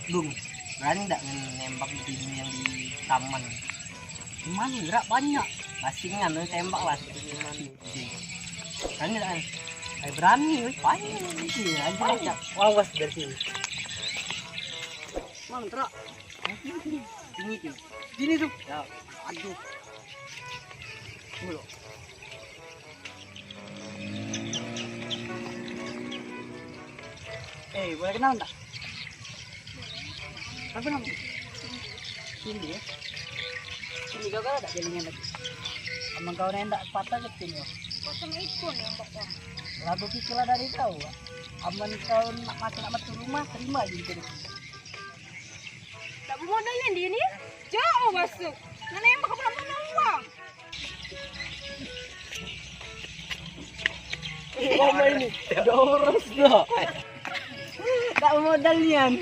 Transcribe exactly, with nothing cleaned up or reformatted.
Gung, berani dak nembak bini yang di taman? Cuman gerak banyak. Basingan tu tembak lah. Berani dak kan? Ai berani, weh, banyak. Iya, aja. Awas dari sini. Mang, terak. Sini tu. Sini tu. Ya. Aduh. Dulu. Eh, boleh kenal tak? Apa nama? Cindy ya? Cindy kau kan tak jalingan lagi. Aman kau ndak patah ke tim kau? Kosong ikut yang pokok. Lagu pikirlah dari kau. Aman kau nak masuk nak masuk rumah, terima aja gitu. Tak bermodal yang dia ni. Jauh masuk. Nak nembak apa nak uang? Mama ini, dah orang sudah. Tak modal nian.